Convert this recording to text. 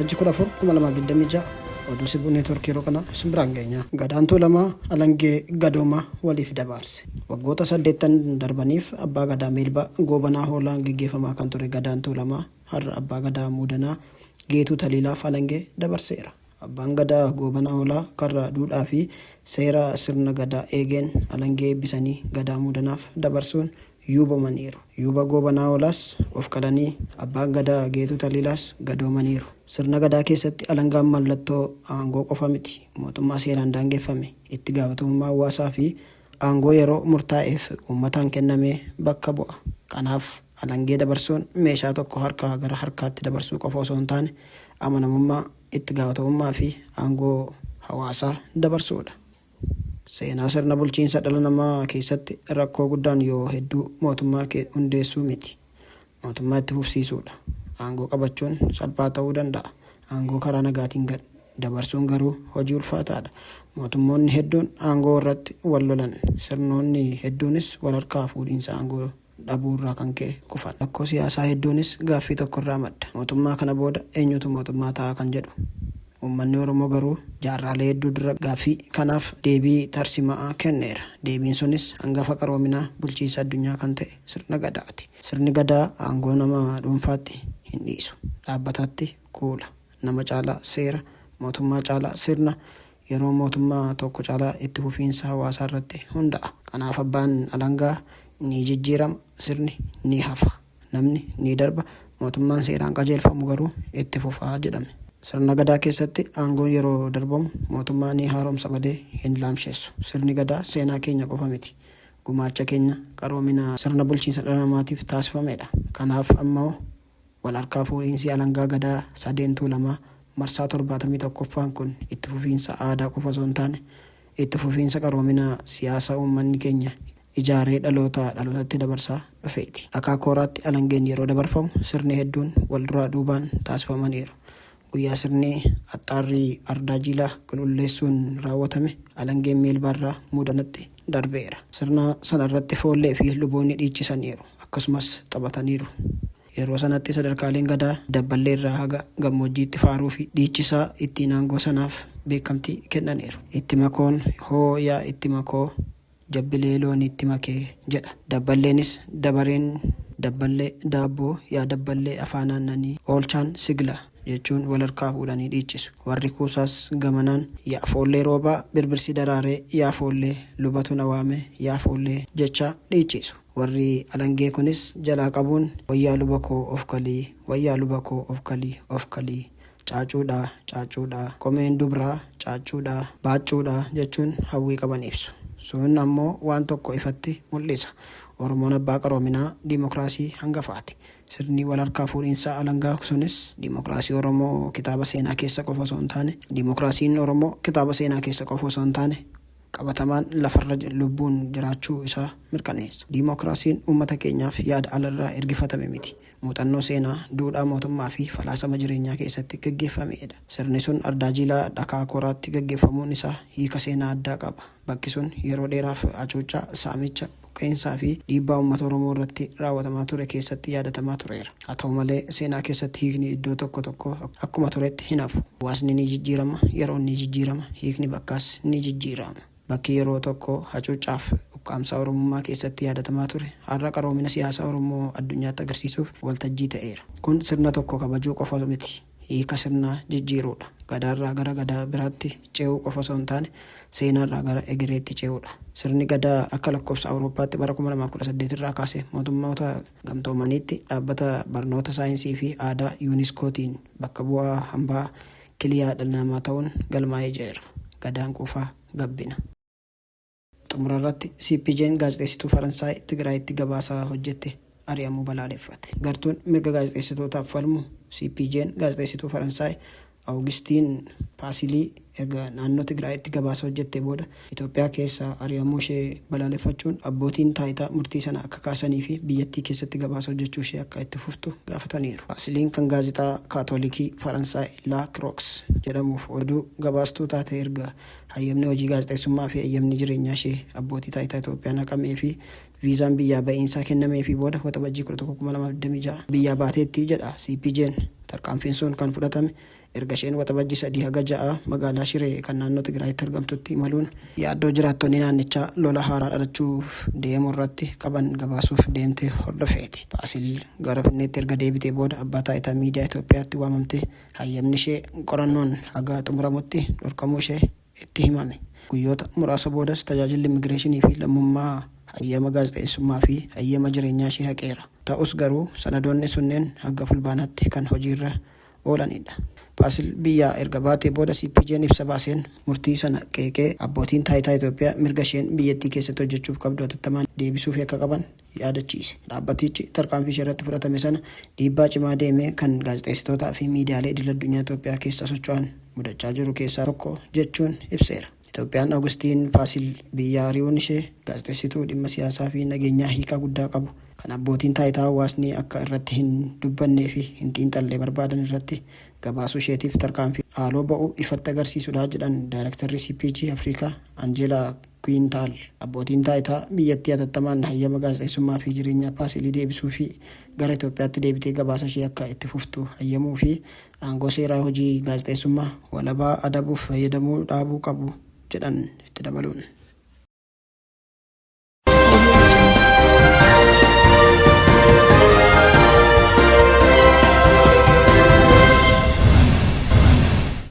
Waxabajjii 14, 2026 oduu Sibuu Neetwork yeroo kana isin biraan geenya. Gadaan Tuulamaa Alangee Gadooma waliif dabaarse. Waggoota saddeettan darbaniif Abbaa Gadaa Meelbaa Goobanaa Hoolaan geggeeffamaa kan ture Gadaan Tuulamaa har'a Abbaa Gadaa Muudanaa Geetuu Taliilaaf Alangee dabarseera. Abbaan Gadaa Goobanaa Hoolaa karra duudhaa fi seera sirna Gadaa eegeen Alangee eebbisanii Gadaa Muudanaaf dabarsuun yuubomaniiru. Yuuba Goobanaa Hoolaas of qalanii, Abbaan Gadaa Geetuu Taliilaas gadoomaniiru. Sirna Gadaa keessatti alangaan mallattoo aangoo qofa miti, mootummaa seeraan daangeffame, itti gaafatamummaa hawaasaa fi aangoo yeroo murtaa'eef uummataan kenname bakka bu'a. Kanaaf, alangee dabarsuun meeshaa tokko harkaa gara harkaatti dabarsuu qofa osoo hin taane, amanamummaa, itti gaafatamummaa fi aangoo hawaasaa dabarsuudha. Seenaa sirna bulchiinsa dhala namaa keessatti rakkoo guddaan yoo hedduu mootummaa hundeessuu miti. Mootummaa itti fufsiisuudha. Aangoo qabachuun salphaa ta'uu danda'a. Aangoo karaa nagaatiin gad dabarsuun garuu hojii ulfaataadha. Mootummoonni hedduun aangoo irratti wal lolan. Sirnoonni hedduunis wal harkaa fuudhiinsa aangoo dhabuurraa kan ka'e kufan. Rakkoo siyaasaa hedduunis gaaffii tokkorraa madda. Mootummaa kana booda eenyutu mootummaa ta'a kan jedhu. Uummanni Oromoo garuu jaarraalee hedduu dura gaaffii kanaaf deebii tarsima'aa kenneera. Deebiin sunis hangafa qaroominaa bulchiinsa addunyaa kan ta'e sirna Gadaati. Sirni Gadaa aangoo nama dhuunfaatti hin dhiisu. Dhaabbataatti kuula. Nama caalaa seera, mootummaa caalaa sirna, yeroo mootummaa tokko caalaa itti fufiinsa hawaasaa irratti hunda'a. Kanaaf abbaan alangaa ni jijjiirama, sirni ni hafa. Namni ni darba, mootummaan seeraan qajeelfamu garuu itti fufa jedhame. Sirna Gadaa keessatti aangoon yeroo darbamu mootummaa ni haaromsa malee hin laamsheessu. Sirni Gadaa seenaa keenya qofa miti. Gumaacha keenya qaroomina sirna bulchiinsa dhala namaatiif taasifamedha. Kanaaf ammoo wal harkaa fuudhiinsi alangaa Gadaa Sadeen Tuulamaa marsaa 71ffaan kun itti fufiinsa aadaa qofa osoo hin taane itti fufiinsa qaroomina siyaasa uummanni keenya ijaaree dhalootaa dhalootatti dabarsaa dhufeeti. Dhakaa Kooraatti alangeen yeroo dabarfamu sirni hedduun wal duraa duubaan taasifamaniiru. Guyyaa sirni axxaarrii Ardaa Jiilaa qulqulleessuun raawwatame alangeen Meelbaarraa Muudanatti darbeera. Sirna sanarratti Foollee fi luboonni dhiichisaniiru, akkasumas taphataniiru. Yeroo sanatti sadarkaaleen Gadaa Dabballeerraa haga gammoojjiitti faaruufi dhiichisaa ittiin aangoo sanaaf beekamtii kennaniiru. Itti makoon hoo yaa itti makoo jabbilee looniitti makee jedha. Dabballeenis dabareen Dabballee daabboo yaa dabballee afaan aannanii oolchaan sigla jechuun wal harkaa fuudhanii dhiichisu. Warri Kuusaas gamanaan yaa foollee roobaa birbirsi daraaree yaa foollee lubatu na waame yaa foollee jechaa dhiichisu. Warri alangee kunis jalaa qabuun wayyaa luba koo ofkalii wayyaa luba koo ofkalii ofkalii Caacuudha, caaccuudha, qomeen dubraa caaccuudha, baaccuudha jechuun hawwii qaban ibsu. Sun ammoo waan tokko ifatti mul'isa. Oromoon abbaa qaroominaa dimokraasii hangafaati. Sirni walharkaa fuudhinsa alangaa sunis dimokraasii Oromoo kitaaba seenaa keessa qofa osoo hin taane, dimokraasiin Oromoo kitaaba seenaa keessa qofa osoo hin taane, qabatamaan lafarra lubbuun jiraachuu isaa mirkaneessa. Dimokraasiin uummata keenyaaf yaada alarraa ergifatame miti. Muuxannoo seenaa, duudhaa mootummaa fi falaasama jireenyaa keessatti gaggeeffameedha. Sirni sun Ardaa Jiilaa Dhakaa Koraatti gaggeeffamuun isaa hiika seenaa addaa qaba. Bakki sun yeroo dheeraaf hacuuccaa, saamicha, buqqa'insaa fi dhiibbaa uummata Oromoo irratti raawwatamaa ture keessatti yaadatamaa tureera. Haa ta'u malee, seenaa keessatti hiikni iddoo tokko tokkoo akkuma turetti hin hafu. Hawaasni ni jijjiirama, yeroon ni jijjiirama, hiikni bakkaas ni jijjiirama. Bakki yeroo tokko hacuuccaaf ukkaamsaa Oromummaa keessatti yaadatamaa ture, har'a qaroomina siyaasaa Oromoo addunyaatti agarsiisuuf waltajjii ta'eera. Kun sirna tokko kabajuu qofa miti, hiika sirnaa jijjiiruudha. Gadaarraa gara Gadaa biraatti ce'uu qofa osoo hin taane, seenaarraa gara egereetti ce'uudha. Sirni Gadaa akka lakkoofsa Awurooppaatti bara 2018 irraa kaasee Mootummoota Gamtoomaniitti Dhaabbata Barnoota Saayinsii fi Aadaa UNESCOtiin bakka bu'aa hambaa kiliyaa dhala namaa ta'uun galmaa'ee jira. Gadaan quufaa gabbina. Xumurarratti CPJn gaazexeessituu Faransaay Tigraayitti gabaasa hojjette ari'amuu balaaleffate. Gartuun mirga gaazexeessitootaaf falmu CPJn gaazexeessituu Faransaay Awugistiin Paasilii erga naannoo Tigraayitti gabaasa hojjettee booda Itoophiyaa keessaa ari'amuu ishee balaaleffachuun abbootiin taayitaa murtii sana akka kaasanii fi biyyattii keessatti gabaasa hojjechuu ishee akka itti fuftu gaafataniiru. Paasiliin kan gaazexaa Kaatolikii Faransaay La Croix jedhamuuf oduu gabaastuu taate erga hayyamni hojii gaazexeessummaa fi eeyyamni jireenyaa ishee abbootii taayitaa Itoophiyaan haqamee fi viizaan biyyaa ba'iinsaa kennameefii booda Waxabajjii 11, 2026 biyyaa baateetti jedha CPJn. Tarkaanfiin sun kan fudhatame Erga isheen Waxabajji 3 haga 6 magaalaa Shiree kan naannoo Tigraayitti argamtutti imaluun yaaddoo jiraattonni naannichaa lola haaraa dhalachuuf deemu irratti qaban gabaasuuf deemte hordofeeti. Faasil gara Finfinneetti erga deebitee booda Abbaa Taayitaa Miidiyaa Itoophiyaatti waamamtee hayyamni ishee qorannoon haga xumuramutti dhorkamuu ishee itti himame. Guyyoota muraasa boodas Tajaajilli Immigireeshinii fi Lammummaa hayyama gaazexeessummaa fi hayyama jireenyaa ishee haqeera. Ta'us garuu sanadoonni sunneen hagga Fulbaanaatti kan hojiirra oolanidha. Faasil biyyaa erga baatee booda CPJn ibsa baaseen murtii sana qeeqee abbootiin taayitaa Itoophiyaa mirga isheen biyyattii keessatti hojjechuuf qabdu hatattamaan deebisuufii akka qaban yaadachiise. Dhaabbatichi tarkaanfii isheerratti fudhatame sana dhiibbaa cimaa deeme kan gaazexeessitootaa fi miidiyaalee idil-addunyaa Itoophiyaa keessa socho'an mudachaa jiru keessaa tokko jechuun ibseera. Itoophiyaan Awugustiin Faasil biyyaa ari'uun ishee gaazexeessituu dhimma siyaasaa fi nageenyaa hiikaa guddaa qabu kan abbootiin taayitaa hawaasni akka irratti hin dubbannee fi hin xiinxalle barbaadan irratti gabaasuu isheetiif tarkaanfii haaloo ba'uu ifatti agarsiisudha jedhan Daayrektarri CPJ Afrikaa Anjeelaa Kuwiintaal. Abbootiin taayitaa biyyattii hatattamaan hayyama gaazexeessummaa fi jireenyaa Faasilii deebisuu fi gara Itoophiyaatti deebitee gabaasa ishee akka itti fuftu hayyamuu fi aangoo seeraa hojii gaazexeessummaa walabaa adabuuf fayyadamuu dhaabuu qabu jedhan itti dabaluun.